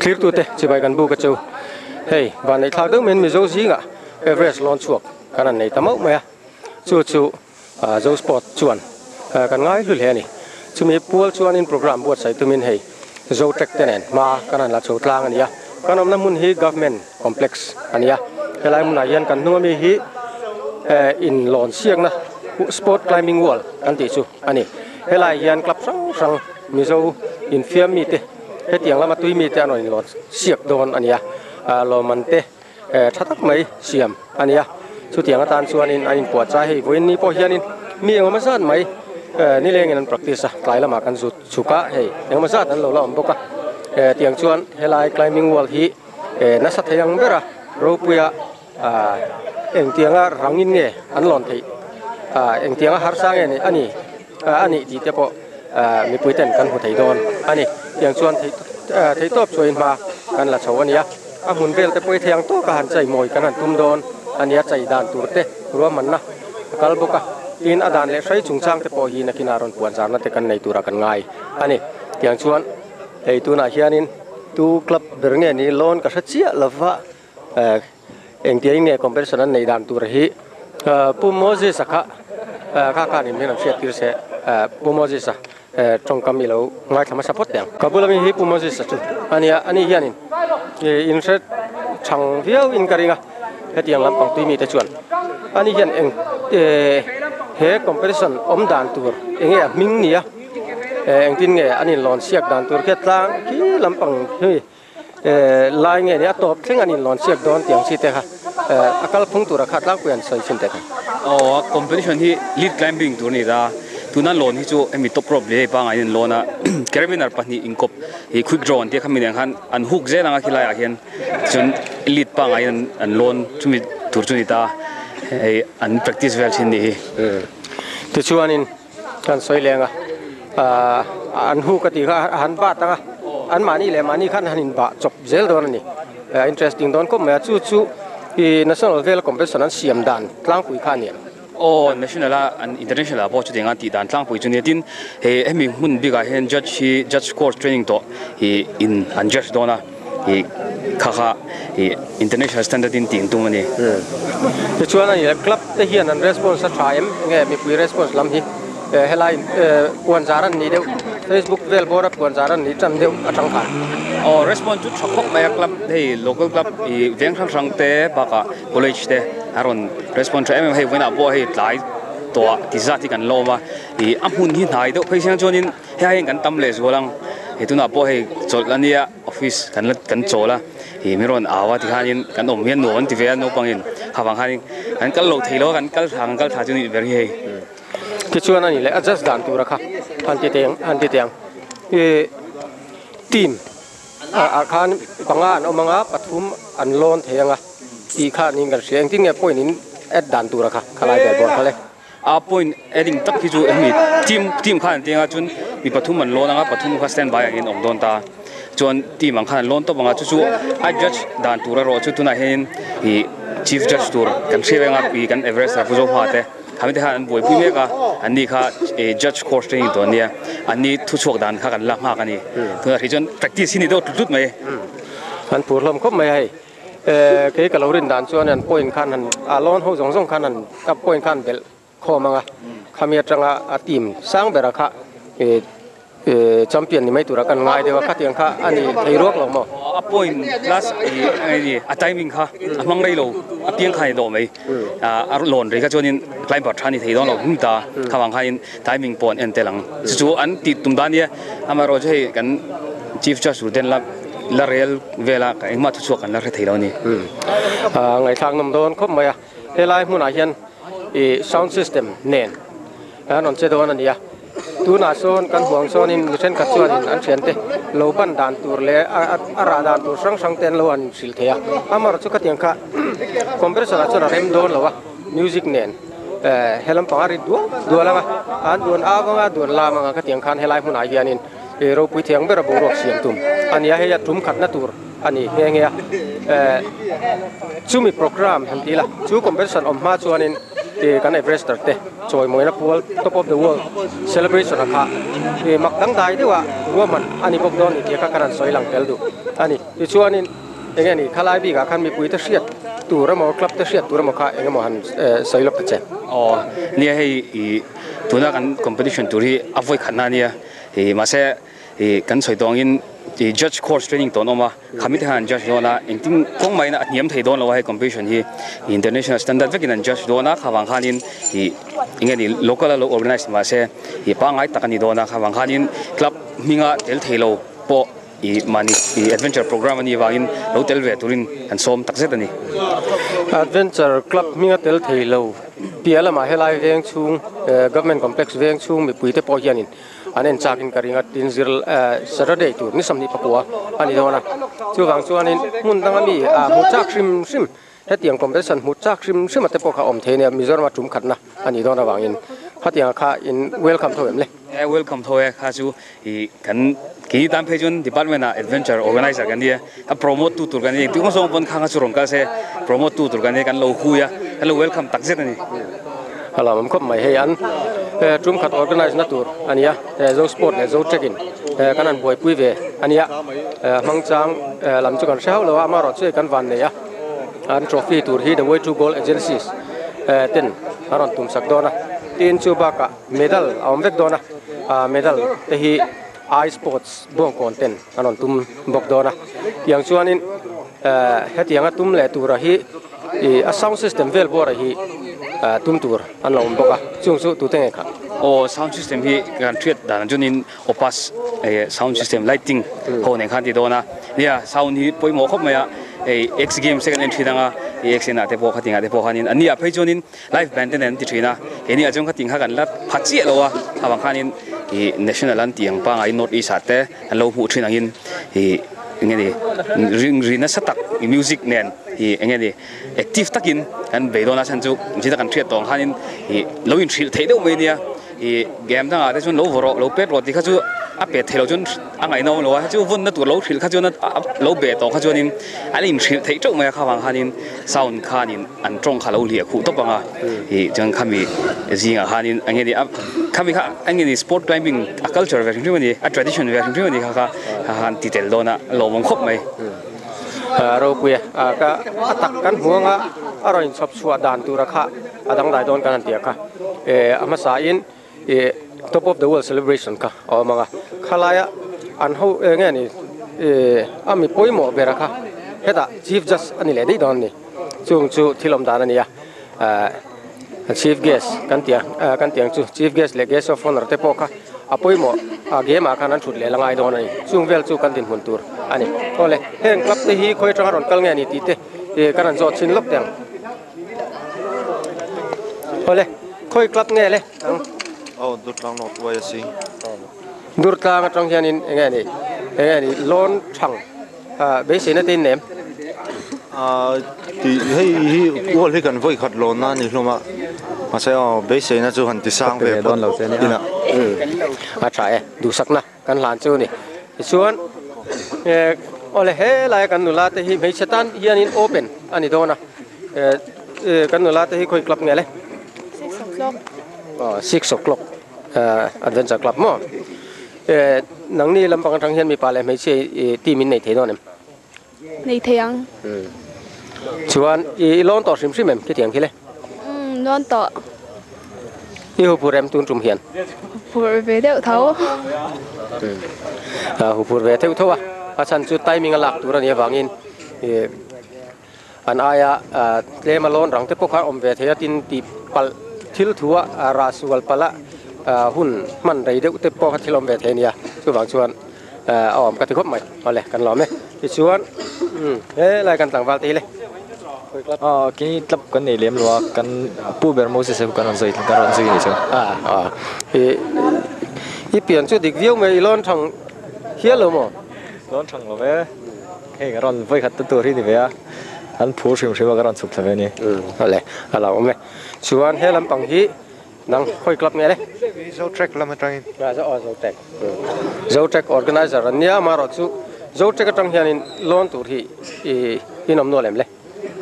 Thlirtute chibai kan buk a chu. Hei, vanneih thlak deuh maiin Mizo zingah Everest lawn chhuak kan han nei ta mauh mai a. Chu chu Zo Sport chuan kan ngai hlu hle a ni. Chumi pual chuanin program buatsaih tumin hei Zo Trek te nen hma kan han la chho tlang a ni a. Kan awmna hmun hi Government Complex a ni a. Helai hmunah hian kan hnung ami hi inlawn siakna Sport Climbing Wall kan tih chu a ni. Helai hian club hrang hrang Mizo infiam mite hetiang lama tui mite an rawn inlawn siak dawn a ni a. Lawmman te tha tak mai siam a ni a. Chutiang atan chuanin an inpuahchai hei vawiin ni pawh hianin mi engemaw zat mai nilengin an practice a, tlai lamah kan zut chhuk a, hei engemaw zat an lo la awm bawk a. Tiang chuan helai climbing wall hi nasa thei ang bera ropuia engtianga rangin nge an lawn theih, engtianga harsa nge a ni a nih tih te pawh mipui ten kan hmu thei dawn a ni. Tiang chuan theihtawp chuain hma kan la chho a ni a, a hmun vel te pawh i thei ang tawka han chei mawi kan han tum dawn a ni a, chei dan tur te ruahmanna a kal bawk a, tin a dan leh hrei chungchang te pawh hi nakinah rawn puan zarna te kan nei tura kan ngai a ni. Tiang chuan hei tunah hianin tu club ber nge ni lawn ka hre chiah lova. Engtiang nge competition an neih dan tur hi Pu Moses a kha kha khan in hian an hriat tir se Pu Moses a tawngkam i lo ngaithla hmasa phawt teh ang. Ka bula mi hi Pu Moses a chu a nia, ani hianin in hre chhang viau in ka ring a, hetiang lampang tui mite chuan ani hian eng he competition awm dan tur enge a hming nia, engtin nge an inlawn siak dan tur khi a tlang khi lampang hi. Lai nge ni a tawp thleng an inlawn chiak dawn tih ang chi te kha a kal phung tura kha tlangpui an sawi chin te kha. Aw competition hi lead climbing tur a ni ta, tuna lawn hi chu hemi top rope leh pangai in an lawn a, carabiner pahnih inkawp hi quick draw an tia khami nen khan an hook zel ang a khilai ah khian tichuan lead pangai in an lawn chumi tur chu a ni ta, hei an practice vel thin nih hi. Tichuanin Kan sawi leng a, an hu ka tih kha a han bat ang a, an mahni leh mahni khan han inbah chawp zel dawn a ni. Interesting dawn khawp mai a, chu chu i national vel competition an siam dan tlangpui kha a ni em? Aw, national a, an international ah pawh chutiang a tih dan tlangpui chu nia. Tin, he hemi hmun bikah hian judge hi judge course training tawh hi in an judge dawn a, i kha kha i international standard in tih tum a ni. Tichuan a ni le, club te hian an response a tha em? Nge mipui response lam hi helai puan zar an nih deuh, Facebook vel bawra puan zar an nih tan deuh atang khan. Aw response chu tha khawp mai a, club hei local club i veng hrang hrang te bakah college te a rawn response tha em em a, hei vawiinah pawh hei tlai tawhah ti zat hi kan lawm a, i a hmun hi hnai deuh phei siang chuanin hei aiin kan tam lehzual ang, hei tunah pawh hei chawlh a nia. Office kan la kan chawl a, ih min rawn au a tikhanin kan awm hian nuam an ti ve a naupangin kha vang khanin kan kal lo thei lo a kan kal thla kan kal thla chu ni ber hi hei. Tichuan a ni leh adjust dan tura kha han ti teng han ti teng ih team ah khan panga an awm anga pathum an lawn thei anga tih kha niin kan hria engtin nge point in add dan tura kha khalai ber bawr kha le. A point adding tak hi chu hemi team team khan an ti anga chuan mi pathum an lawn anga pathum kha stand by angin awm dawn ta chuan team ang khan an lawn tawp anga chu chu a judge dan tur erawh chu tunah hianin ih chief judge tur kan hria veng a ih kan Everest Rafu Zohma te khami te khan an buaipui mek a anni kha ih judge course training tur an nia anni thuchhuak dan kha kan la nghak a ni tunah hrih chuan practice hi ni deuh tlut tlut mai. An phur hlawm khawp mai a hei. Kei ka lo rin dan chuan an point khan han a loan ho zawng zawng khan han a point khan belh khawm ang a, khami atanga a team sang bera kha champion ni mai tura kan ngai deuh a, khatiang kha a ni thei ruak lo maw? A point plus ih a timing kha a hmang rei lo a piang khan a ni dawh mai, a loan rei kha chuanin climber tha a ni thei dawn lo hum ta, kha vang khanin timing pawh an en tel ang, chu chu an tih tum dan nia, amaherawhchu hei kan chief judge tur ten la la rel vela ka engmah thuchhuak kan la hre thei lo a ni. Ngaihthlak nawm dawn khawp mai a, helai hmunah hian ih sound system nen an rawn che dawn a ni a, tunah sawn kan huang sawnin mi thenkhat chuanin an thiante lo ban dan tur leh a rah dan tur hrang hrang te an lo han hrilh thei a, amaherawh chu khatiang kha compressor ah chuan a rem dawn lo a, music nen he lampang a ri dual dual ang a, an duan au ang a, duan lam ang a khatiang khan helai hmunah hianin. He ropui thiang bera boruak siam tum a ni a, hei a tum khatna tur a ni nghe nghe a. Chumi programme han ti la, chu competition awm hma chuanin Kan Everester te chawimawina pual Top of the World Celebration a kha mak dangdai deuha ruahman a ni bawk dawn ni tih kha kan han sawi lang tel duh a ni. Tichuanin eng nge ni khalai bikah khan mipui te hriat tur emaw club te hriat tur emaw kha eng emaw han sawi lawk ta che. Aw nia hei ih tuna kan competition tur hi a vawi khatna a nia ih mahse ih kan sawi tawh angin ih judge course training tawh an awm a. Khami te khan an judge dawn a, engtin kawng mahin a hniam thei dawn lo a hei competition hi international standard vekin an judge dawn a, kha vang khanin ih enge ni local a lo organize mahse ih pangngai tak a ni dawn a, kha vang khanin club hminga tel thei lo pawh ih mahni ih adventure program a nih avangin lo tel ve turin an sawm tak zet a ni. Adventure club hminga tel thei lo piah lamah helai veng chhung government complex veng chhung mipui te pawh hianin An en chakin ka ring a, tin zir Saturday tur ni 24 a ni dawn a, chuvang chuanin hmun danga mi hmu chak hrim hrim hetiang competition hmu chak hrim hrim a te pawh kha awm thei a nia, Mizoram a tum khatna a nih dawn avangin khatianga kha in welcome tho em le? E welcome tho e, kha chu i kan keini tan phei chuan department ah adventure organizer kan nia, a promote tu tur kan nia, engtin zawng pawn khang kha chu rawn kal se promote tu tur kan nia, kan lo hui a, kan lo welcome tak zet a ni. A lo awm khawp mai hei an tum khat organize na tur a nia zo sport leh zo trek in kan han buaipui ve a nia hmangchang lam chu kan hre hauh lo a amaherawh chu hei kan van nei a an trophy tur hi the way to goal agencies ten an rawn tum sak dawn a tin chu bakah medal a awm vek dawn a medal te hi i sports buangkawn ten an rawn tum bawk dawn a tiang chuanin hetianga tum leh tura hi ih a sound system vel bawrah hi tum tur an lo awm bawk a chung chu tute nge kha. Aw sound system hi kan hriat dan chuanin opus sound system lighting ho nen khan ti dawn a nia sound hi pawimawh khawp mai a hei X games te kan en thin ang a X en ah te pawh khating ah te pawh khanin an nia phei chuanin live band te nen an ti thin a keini ah chuan khating kha kan la pha chiah lo a avang khanin ih national an tih ang pangai north east ah te an lo hmuh thin angin ih eng nge ni ring ri nasa tak music nen ih eng nge ni active takin kan bei dawn a chhan chu zita kan hriat tawh ang khanin ih lo inhrilh theih deuh mai ania ih game dangah te chuan lo vaw rawh lo pet rawh tih kha chu a pet theih loh chuan a ngaihnawm lo a chu vawnna tur lo hrilh kha chuan a lo be tawh kha chuanin an inhrilh theih teuh mai a kha vang khanin sound khanin an tawng kha lo hliah khuh tawp ang a ih chuan khami zingah khanin eng nge ni a khami kha eng nge ni sport climbing a culture ve hrim hrim a ni a tradition ve hrim hrim a ni kha kha han ti tel dawn a lawmawm khawp mai. Ropui a ka a tak kan hmu anga a rawn inchhawp chhuah dan tura kha a dangdai dawn kan han ti a kha a hmasa in ih top of the world celebration kha a awm ang a khalaia an ho eng nge ni ih a mi pawimawh bera kha hetah chief judge a ni leh daih dawn a ni chung chu thil awm dan a ni a ah chief guest kan tih ang kan tih ang chu chief guest leh guest of honour te pawh kha a pawimawh a game ah khan an thut leh la ngai dawn a ni chung vel chu kan dinhmun tur a ni awle heng club te hi khawi atanga rawn kal nge ni tih te ih kan han zawh chhin lawk teh ang. Awle, khawi club nge le? Ang. Aw, Durtlang North YSC. Durtlang atang hianin eng nge ni? Eng nge ni? Lawn thang beiseina te in nem? Ti hei hi ual hi kan vawi khat lawn na ni hlawm a. Mahse aw beiseina chu han ti sang ve phawt ila. A tha e, duhsakna kan hlan chu ni. Tichuan awle helai kan nula te hi hmeichhe tan hianin open a ni dawn a. Kan nula te hi khawi club nge le? 6 o'clock. Aw 6 o'clock adventure club maw? Nangni lampang atang hian mipa leh hmeichhia team in nei thei dawn em? Nei thei ang. Chuan i lawn tawh hrim hrim em khitiang khi le? Umm lawn tawh. I huphur em tun tum hian? Huphur ve deuh tho. Huphur ve deuh tho a, a chhan chu timing a lak tur a nih avangin an aia tlem a lawn rang te pawh kha awm ve thei a tin tih palh thil thu a rah sual palh a hun hman rei deuh te pawh kha thil awm ve thei a nia chuvang chuan a awm ka ti khawp mai awle kan lawm e tichuan helai kan tlangval te hi le. Aw kini tlap kan nei lem lo a kan pu ber Moses a kan rawn zui kan rawn zui a nih chu. I pian chu dik viau mai i lawn thang hial lo maw? Lawn thang lo ve. Hei ka rawn vawi khat ta tur hi ni ve a, an phur hrim hrim a ka rawn chhuk thla ve a ni. Awle, a lo awm e. Chuan he lampang hi nang khawi club nge le? Zo Trek lam atangin. Aw Zo Trek. Zo Trek organizer an nia, amaherawh chu Zo Trek atang hianin lawn tur hi i inawm nual em le?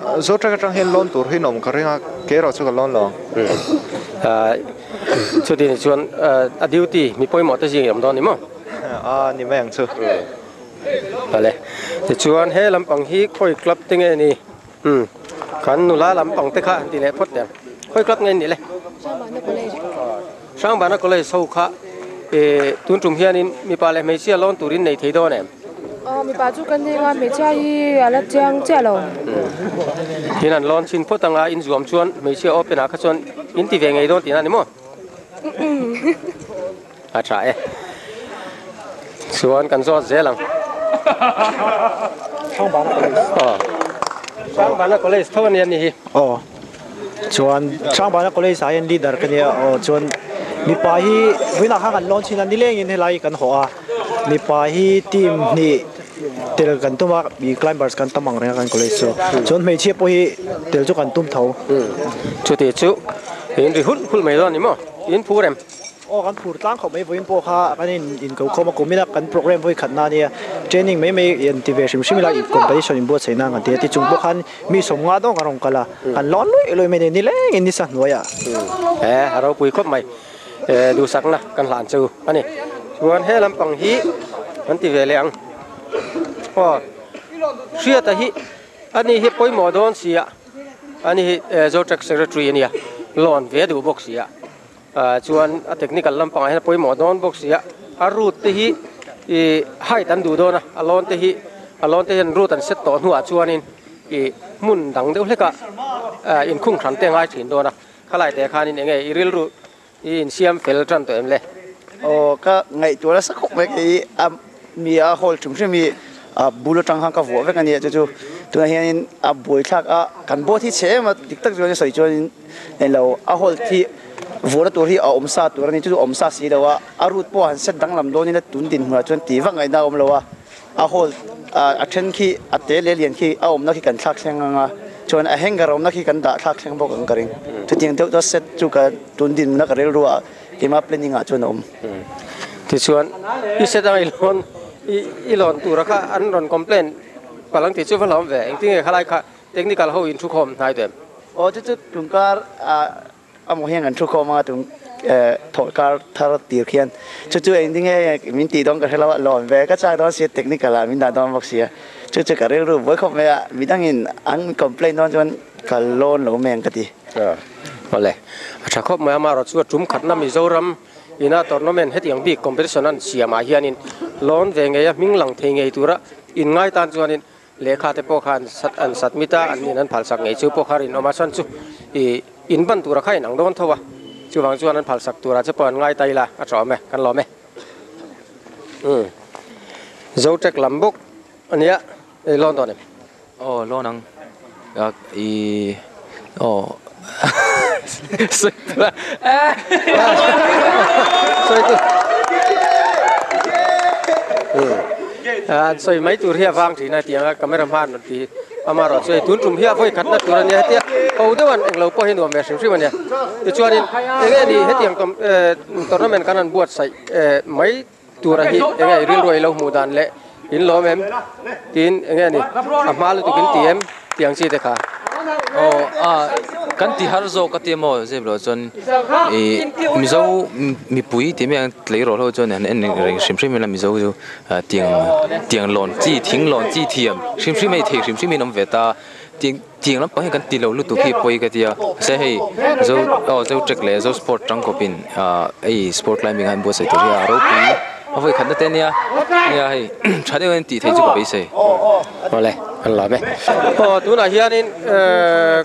Zotrack atang hian lawn tur hi an awm ka ring a, kei erawh chu ka lawn lo ang. Chuti ni chuan a duty mi pawimawh te zing i awm dawn ni maw? A ni mai ang chu. Vale. Tichuan he lampang hi khawi club te nge ni? Umm kan nula lampang te kha an ti leh phawt teh ang. Khawi club nge ni le? Hrangbana College. Hrangbana College ho kha eh tun tum hianin mipa leh hmeichhia lawn turin nei thei dawn em? Aw mipa chu kan nei anga hmeichhia hi a la chiang chiah lo. Tin an lawn chin phawt anga in zuam chuan hmeichhia open ah kha chuan in ti ve ngei dawn tihna a ni maw? A tha e. Chuan kan zawt zel ang. Hrangbana College. Aw. Hrangbana College tho a nia ni hi. Aw. Chuan Hrangbana College ah hian leader ka nia aw chuan mipa hi vawiinah khan kan lawn chin a nilengin helai kan hawh a mipa hi team hnih tel kan tum a ih climbers kan tam ang reng a kan college chu chuan hmeichhia pawh hi tel chu kan tum tho. Chuti chu in ri hulh hulh mai dawn a ni maw? In phur em? Aw kan phur tlang khawp mai vawiin pawh kha kan in inko khawm a kum ila kan program vawi khat na ania training mai mai an ti ve hrim hrim ila competition in buatsaih nan kan ti a ti chung pawh khan mi sawmnga dawng kan rawn kal a kan lawn luih luih mai a ni nileng in nisa hnuai ah. He a ropui khawp mai duhsakna kan hlan chu a ni chuan he lampang hi an ti ve leh ang aw hriata hi ani hi pawimawh dawn sia ani hi Zotrack secretary ania lawn ve duh bawk sia. Chuan a technical lampangah hian a pawimawh dawn bawk si a, a route te hi ih height an duh dawn a, a lawn te hi a lawn te hian route an set tawh hnuah chuanin ih hmun dang deuh hlekah inkhung hran te a ngai thin dawn a, khalai te khanin eng nge i rilru i insiam fel tan tawh em le? Aw ka ngaihtuah nasa khawp mai kei a mi a hawl hrim hrim hi a bul atang khan ka vuah vek a nia chu chu tunah hianin a buaithlak a kan boat hi chhe em a dik tak chuan sawi chuanin Englo a hold hi vuahna tur hi a awm sa tur a ni, chu chu awm sa si lo a, a route pawh han set danglam dawnin a tun dinhmunah chuan tih vak ngaihna a awm lo a, a hold a then khi a te leh lian khi a awmna khi kan thlak thleng ang a, chuan a hanger awmna khi kan dah thlak thleng bawk ang ka ring. Chutiang deuh chuan set chu ka tun dinhmuna ka rilru ah keimah planning ah chuan a awm. Tichuan i set ang i lawn i lawn tura kha an rawn complain palang tih chu va hlawm ve, engtin nge khalai kha Technical ho in thukhawm hnai tawh em? Aw chu chu tungkar ah amaw hian kan thukhawm anga tung thawhkar thar tir khian chu chu engtin nge min tih dawn ka hre lo a lawn ve ka chak dawn sia technical ah min dah dawn bawk sia chu chu ka rilru buai khawp mai a midangin an complain dawn chuan ka lawn lo mai ang ka ti. Awle a tha khawp mai amaherawh chu a tum khatna Mizoram ina tournament hetiang bik competition an siamah hianin lawn ve ngei a hming lang thei ngei tura inngai tan chuanin Lehkha te pawh kha an sat an sat mit a, an in an phalsak ngei chu pawh kha rinawm a, chuan chu ih in ban tura kha inang dawn tho a, chuvang chuan an phalsak tura che pawh an ngai ta ila a tawm e, kan lawm e. Umm Zotrek lam bawk a nia, ei lawn dawn em? Aw lawn ang, ih aw sawi tur a sawi tur an sawi mai tur hi a vang thin a tiang a camera hman rawn ti amaherawh chu hei tun tum hi a vawi khatna tur a nia hetia ho deuh an englo pawh hi nuam ve hrim hrim a nia tichuanin eng nge ni hetiang tournament kan han buatsaih mai Tura hi enge i rilru i lo hmuh dan leh in lawm em? Tiin enge ni a hma lutuk in ti em? Tih ang chi te kha. Aw a kan ti har zawk a ti emaw zep loh chuan ih Mizo mipui tih mai ang tleirawl ho chuan an en reng hrim hrim ila Mizo chu tiang tiang lawn chi thing lawn chi thiam hrim hrim a ni thei hrim hrim in awm ve ta tiang Tiang lampang hi kan ti lo lutuk hi pawi ka tia mahse hei zo aw zo trek leh zo sport tangkawpin ah hei sport climbing a an buatsaih tur hi a ropui a vawi khatna te ania nia hei tha deuh in tih theih chu ka beisei. Awle kan lawm e. Aw tunah hianin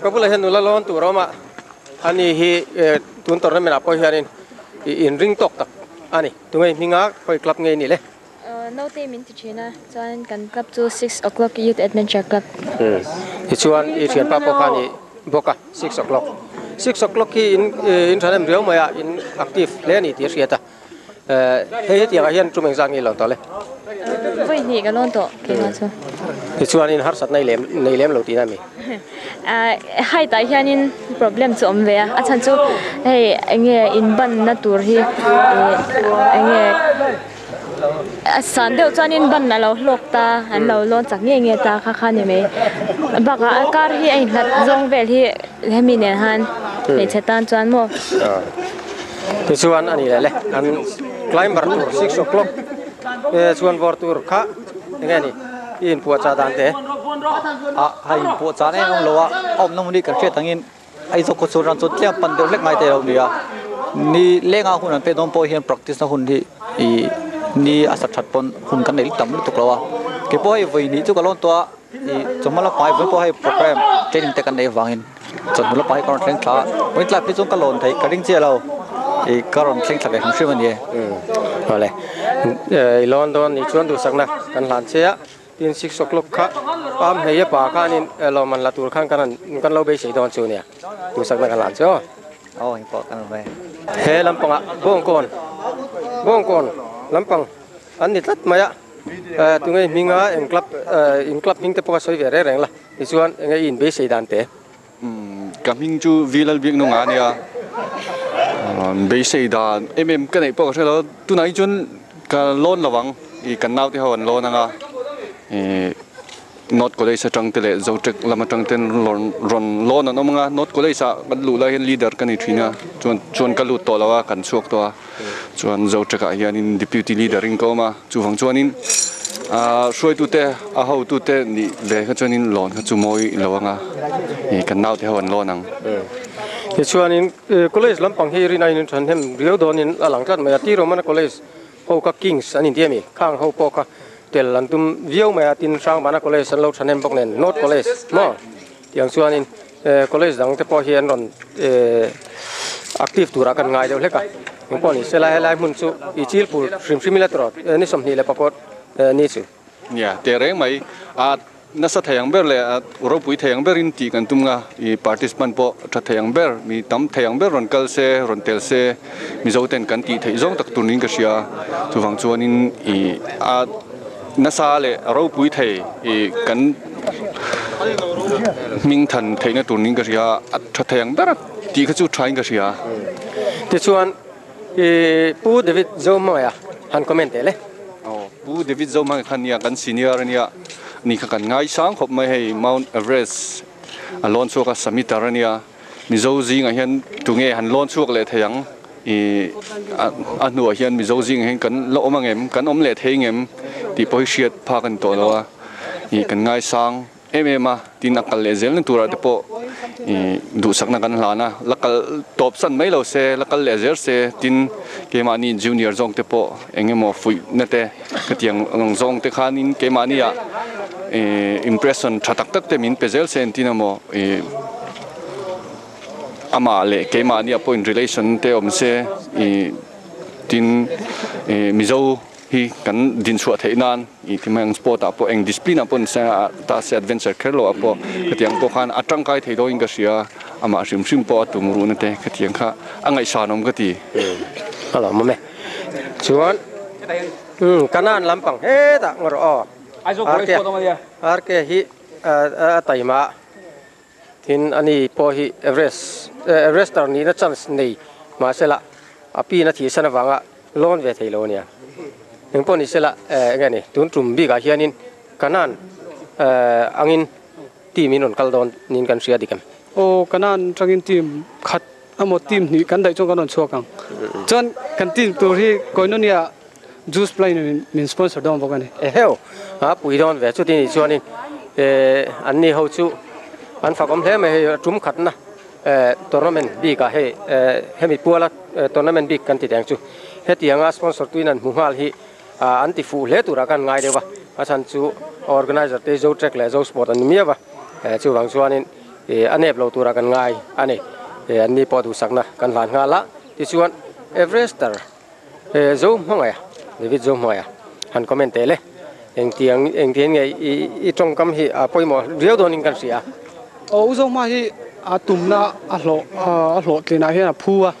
ka bulah hian nula lawn tur a awm a ani hi tun tournament ah pawh hianin inring tawk tak a ni tunge hminga khawi club nge ni le. Naute min ti thin a, chuan kan club chu Six O'clock Youth Adventure Club. Tichuan i thianpa pawh kha a ni bawk a, Six O'clock. Six O'clock hi in in thanem riau mai a, in active hle a ni tih a hriat a. Hei hetiangah hian tum engzat nge i lawn tawh le? Vawi hnih ka lawn tawh keimah chu. Tichuan in harsatna i lem nei lem lo tihna a mi? Height ah hianin problem chu awm ve a, a chhan chu hei eng nge in banna tur hi eng nge. A san deuh chuanin ban a lo hlawk ta, an lo lawn chak nge nge ta kha kha ni mai. Bakah a kar hi a inhlat zawng vel hi hemi nen han hmeichhe tan chuan maw. Tichuan a ni leh le, an climber tur 6 o'clock chuan vawr tur kha enge ni i inpuahchah dan te? A ha inpuahchah na em awm lo a, a awmna hmun hi kan hriat angin Aizawl khaw chhung ram chu tlem pan deuh hlek ngai te lo ni a, ni lenga hun an pek dawn pawh hian practice na hun hi ih ni a sat that pawn hun kan nei tam lutuk lo a, keipawh hei vawi hnih chu ka lawn tawh a, ih chawhma lamah hei vawi pawh hei program training te kan neih avangin chawhnu lamah hi ka rawn thleng thla a, vawi tlai phei chuan ka lawn theih ka ring chiah lo, ih ka rawn thleng thla ve hrim hrim a ni e. Awle, i lawn dawn nih chuan duhsakna kan hlan che a. Tin 6 o'clock kha am hmei a pa khanin lawmman la tur khan kan han kan lo beisei dawn chu nia duhsakna kan lan chu aw. Aw engpawh kan awm e. He lampangah Bawngkawn Bawngkawn lampang an ni tlat mai a, tunge hminga eng club in club hming te pawh a sawi ve reng reng la tichuan enge i inbeisei dan te. Ka hming chu V Lalbiaknunga a nia, beisei dan em em ka neih pawh ka hre lo, tunah hi chuan ka lawn lo ang, ih kan naute ho an lawn ang a, ih North College atang te leh Zotek lam atang ten rawn rawn lawn an awm ang a, North College ah kan luh lai hian leader ka ni thin a, chuan chuan ka lut tawh lo a, kan chhuak tawh a, chuan Zotek ah hianin deputy leader in ka awm a, chuvang chuanin ahh hruaitute a hotute nih ve kha chuanin lawn kha chu mawi lo ang a, ih kan naute ho an lawn ang. Tichuanin college lampang hi rin aiin thahnem riau dawnin a lang tlat mai a, Tiromana College ho kha Kings an inti a mi, khang ho pawh kha tel an tum viau mai a, tin Hrangbana College an lo thahnem bawk nen North College maw tiang chuanin college dang te pawh hi an rawn active turah kan ngai deuh hlek a, engpawh ni se lai helai hmun chu i chil phur hrim hrim ila tawh ni 28 ni chu. Nia, teh reng mai a nasa thei ang ber leh a ropui thei ang berin tih kan tum nga, i participant pawh tha thei ang ber, mi tam thei ang ber rawn kal se, rawn tel se, Mizo ten kan tih theih zawng tak tur niin ka hria, chuvang chuanin i a nasa leh ropui thei i kan hming than theihna tur niin ka hria, a tha thei ang ber a tih kha chu thain ka hria. Tichuan i Pu David Zohmangaiha han comment teh le. Aw Pu David Zohmangaiha kha nia kan senior ania, ni kha kan ngaisang khawp mai hei Mount Everest a lawn chhuak a summiter ania. Mizo zingah hian tunge han lawn chhuak leh thei ang? Ih a hnuah hian Mizo zingah hian kan la awm ang em? Kan awm leh thei ngem? Tih pawh hi hriat phak a ni tawh lo a. Ih kan ngaisang em em a, tin a kal leh zelna turah te pawh ih duhsakna kan hlan a, la kal tawp san mai lo se, la kal leh zel se, tin keimahni junior zawng te pawh eng emaw fuihna te khatiang ang zawng te khanin keimahniah ih impression tha tak tak te min pe zel se entin emaw ih amah leh keimahniah pawh in relation te awm se ih tin ih Mizo hi kan dinchhuah theih nan ih ti mai ang sport ah pawh eng discipline ah pawh ni se ta se adventure kher loh ah pawh khatiang pawh khan a tangkai thei dawn in ka hria amah hrim hrim pawh a tum ruhna te khatiang kha a ngaihsan awm ka ti. A lo awm e. Chuan Kanan lampang hetah ngaw rawh aw. RK RK hi a taima tin ani pawh hi Everest Everester nihna chance nei mahsela a pin a thihsan avanga lawn ve thei lo ania. Engpawh ni sela enge ni tun tum bikah hianin Kanan angin team in rawn kal dawn niin kan hria dik em? Aw Kanan atangin team khat Emaw team hnih kan daih chuan kan rawn chhuak ang. Chuan kan team tur hi Koinonia Juice Plane in min sponsor dawn bawk a ni. Eheu, a pui dawn ve chuti nih chuanin an ni ho chu an fakawm hle mai hei tum khatna tournament bikah hei hemi puala tournament bik kan ti teng chu hetianga sponsor tuin an hmu nghal hi an ti fuh hle turah kan ngai deuh a, a chhan chu organizer te Zo Trek leh Zo Sport an ni miau a, chuvang chuanin Ih a nep lo tura kan ngai a ni. Ih an ni pawh duhsakna kan hlan nghal a. Tichuan Everester eh Zo Hmangaih a, David Zo Hmangaih a han comment teh le. Engtiang engtiang nge i i tawngkam hi a pawimawh riau dawnin kan hria. Aw U Zo Hma hi a tumna a hlawh a hlawhtlinah hian a phu a,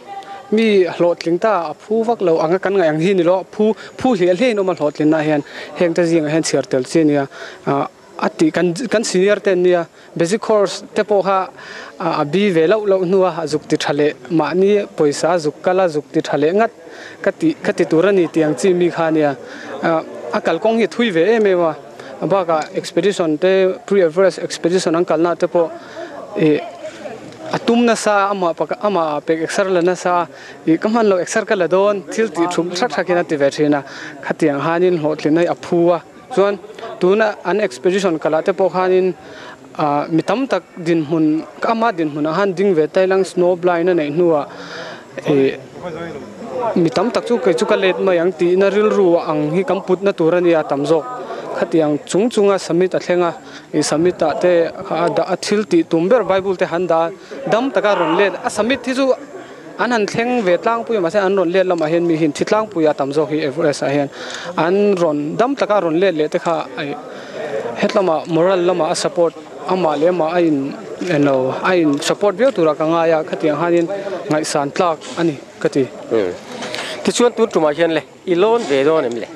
mi hlawhtling ta a phu vak lo anga kan ngaih ang hi ni lo, phu phu hliah hliahin awm a hlawhtlinna hian hengte zingah hian chhiar tel chi a nia. A tih kan kan senior te an nia, basic course te pawh kha a bi ve loh loh hnua a zuk ti tha leh mahni pawisa a zuk kal a zuk ti tha leh ngat ka ti ka ti tur a ni tih ang chi mi kha a nia. A kalkawng hi thui ve em em a, bakah expedition te pre-Everest expedition an kalna te pawh ih a tum nasa amah pakhat amah pek exer la nasa ih ka hman loh exer ka la dawn thil tih thum thak thak hian a ti ve thin a, khatiang hanin hlawhtlinna hi a phu a, chuan tuna an expedition kalah te pawh khanin ah mi tam tak dinhmun ama dinhmunah khan ding ve ta ilang snow blind a neih hnuah ih. Mi tam tak chu kei chu ka let mai ang tihna rilru ang hi kan putna tur a nia tam zawk. Khatiang chung chunga summit a thleng a, ih summit ah te a dah a thil tih tum ber Bible te han dah a, dam taka rawn let a summit hi chu an han thleng ve tlangpui a mahse an rawn let lamah hian mi hi an thi tlangpui a tam zawk hi Everest ah hian an rawn dam taka rawn let leh te kha ih hetlama moral lamah a support Amah leh amah a in eno a in support viau turah ka ngai a, khatiang hanin ngaihsan tlak a ni ka ti. Tichuan tun tumah hian le i lawn ve dawn em le?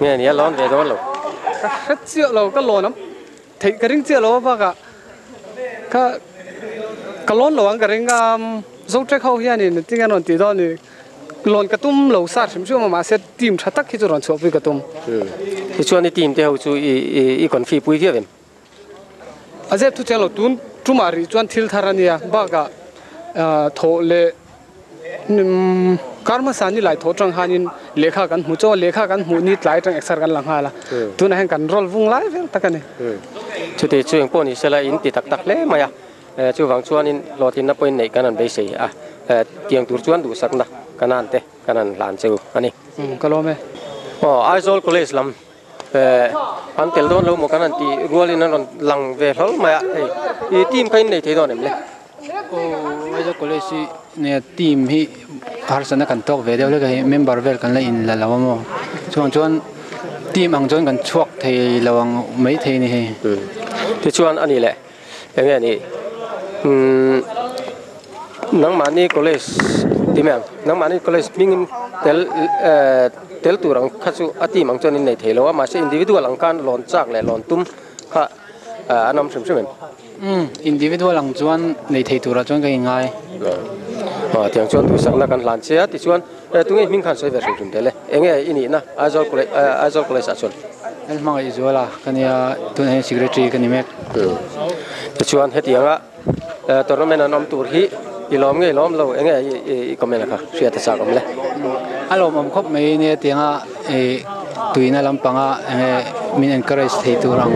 Nge ni a lawn ve dawn lo? Ka hre chiah lo, ka lawn am theih ka ring chiah lo a bakah ka ka lawn lo ang ka ring a, Zotrek ho hianin engtin an rawn tih dawn ni? Lawn ka tum lo sa hrim hrim a mahse team tha tak hi chu rawn chhuahpui ka tum. Tichuan i team te ho chu i i confi pui viau em? A zep thu chiang lo tun tumah rih chuan thil thar a nia bakah thawh leh kar hmasa ni lai thawh tang hanin lehkha kan hmu chaw a lehkha kan hmuh ni tlai atang exer kan la nghal a tunah hian kan roll vung lai vel tak a ni. Chuti chu engpawh ni sela in ti tak tak hle mai a, chuvang chuanin hlawhtlinna pawhin neih kan han beisei a, tiang tur chuan duhsakna kan han te kan han hlan cheu a ni. Ka lawm e. Aw Aizawl College lam An tel dawn lo maw kan han tih rualin an rawn lang ve hlawl mai a, hei i team kha in nei thei dawn em le? Aw Aizawl College hi nia team hi harsatna kan tawk ve deuh hlek a hei member vel kan la in la lo a maw chuvang chuan team ang chuan kan chhuak thei lo ang mai thei a ni hei. Tichuan a ni leh eng nge ni umm nangmahni college ti mai ang nangmahni college hmingin tel eh tel tur ang kha chu a team ang chuan in nei thei lo a mahse individual ang khan lawn chak leh lawn tum kha ah an awm hrim hrim em? Umm individual ang chuan nei thei turah chuan ka inngai. Aw tiang chuan duhsakna kan hlan che a tichuan eh tunge hming khan sawi ve hrim hrim teh le enge i nihna Aizawl college eh Aizawl college ah chuan? Kan hmangaih zual a ka nia tunah hian secretary ka ni mek. Tichuan hetianga tournament an awm tur hi i lawm nge i lawm lo enge i comment a kha hriat a chak awm le. A lawmawm khawp mai nia tianga ih tuina lampanga enge min encourage thei tur ang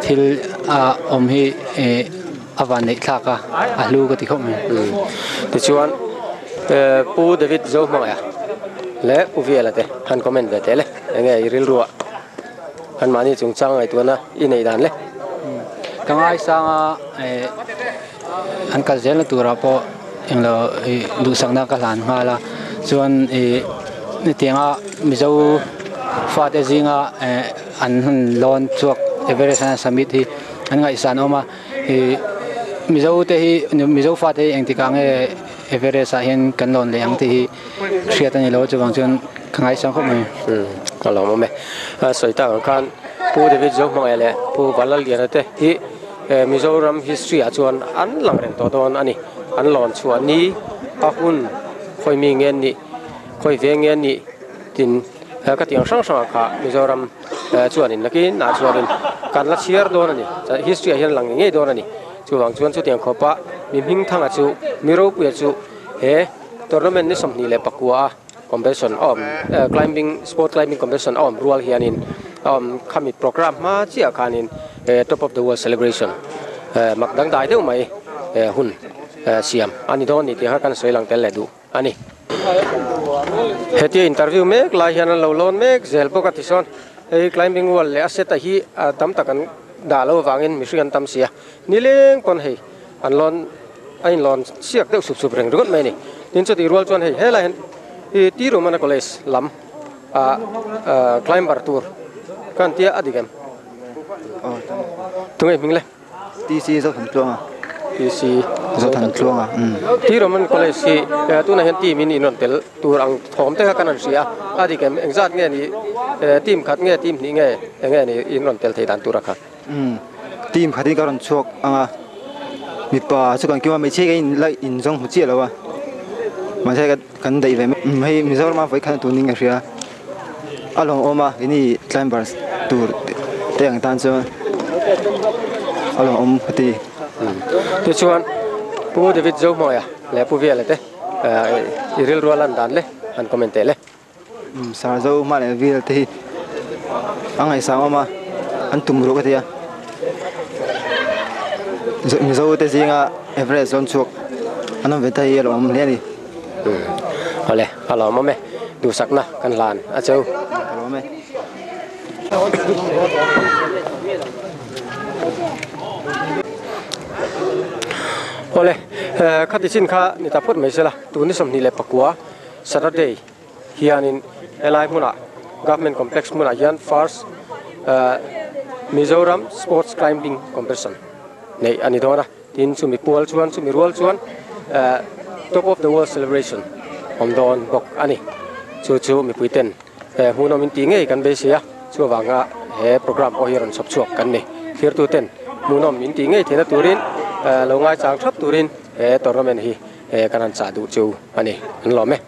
thil a awm hi ih a van neih thlak a a hlu ka ti khawp mai. Tichuan Pu David Zohmangaia leh Pu Viala te han comment ve teh le enge i rilruah. An mahni chungchang ngaihtuahna i neih dan le. Ka ngaisang a, eh an kal zelna turah pawh englo ih duhsakna ka hlan nghal a, chuan ih hetianga Mizo fate zinga eh an han lawn chhuak Everest an summit hi an ngaihsan awm a, ih Mizo te hi Mizo fate hi engtikah nge Everest ah hian kan lawn leh ang tih hi hriat a ni lo chuvang chuan ka ngaisang khawp mai. Ka lawm awm e. Sawi tak ang khan Pu David Zohmangaih leh Pu Vanlalliana te hi Mizoram history ah chuan an lang reng tawh dawn a ni. An lawn chhuah ni a hun khawi mi nge an nih, khawi ve nge an nih tin ka tih ang hrang hrangah kha Mizoram chuanin nakin ah chuanin kan la chhiar dawn a ni. History ah hian lang ngei ngei dawn a ni. Chuvang chuan chutiang khawpa mi hmingthanga chu mi ropuia chu he tournament ni 29 a competition a awm climbing sport climbing competition a awm rual hianin a awm khami program hma chiah khanin top of the world celebration mak dangdai deuh mai hun siam a ni dawn ni tih kha kan sawi lang tel leh duh a ni. Hetia interview mek lai hian an lo lawn mek zel bawk a tichuan hei climbing wall leh a set a hi a tam tak an dah lo avangin mihring an tam si a nileng pawn hei an lawn a inlawn siak deuh sup sup reng ringawt mai a ni. Tin chutih rual chuan hei helai hian ih T Romana College lam ah climber tur ka han tia a dik em? Tunge hming le? TC Zothantluanga. TC Zothantluanga. T Roman College hi tunah hian team in inrawn tel tur ang thawm te kha kan han hria a, a dik em? Engzat nge ni team khat nge team hnih nge enge ni inrawn tel thei dan tur a kha? Team khat in ka rawn chhuak ang a, mipa chu kan kim a, hmeichhia kan in la inzawng hmu chiah lo a, mahse kan daih ve mai, hei Mizoram a vawi khat a tunin ka hria. A lawmawm a ini climbers tur te ang tan chuan a lawmawm ka ti. Tichuan Pu David Zohmawia leh Pu Viala te i rilru a lan dan le han comment teh le. Sir Zohma leh Viala te hi a ngaihsang awm a, an tum ruh ka ti a. Mizo te zinga Everest zawn chhuak an awm ve ta hi a lawmawm hle a ni. Awle, a lawmawm e. Duhsakna kan hlan a cheu. Ka lawm e. Awle, khati chin kha ni ta phawt mai sela, tun ni 24 Saturday hianin helai hmunah Government Complex hmunah hian First Mizoram Sports Climbing Competition neih a ni dawn a. Tin, chumi pual chuan, chumi rual chuan Top of the World Celebration awm dawn bawk a ni. Chu chu mipui ten hmuhnawm in tih ngei kan beisei a, chuvanga he program pawh hi rawn chhawp chhuak kan ni. Thirtu ten hmuhnawm in tih ngei theihna turin lo ngaichang thap turin he tournament hi kan han chah duh chu a ni. An lawm e.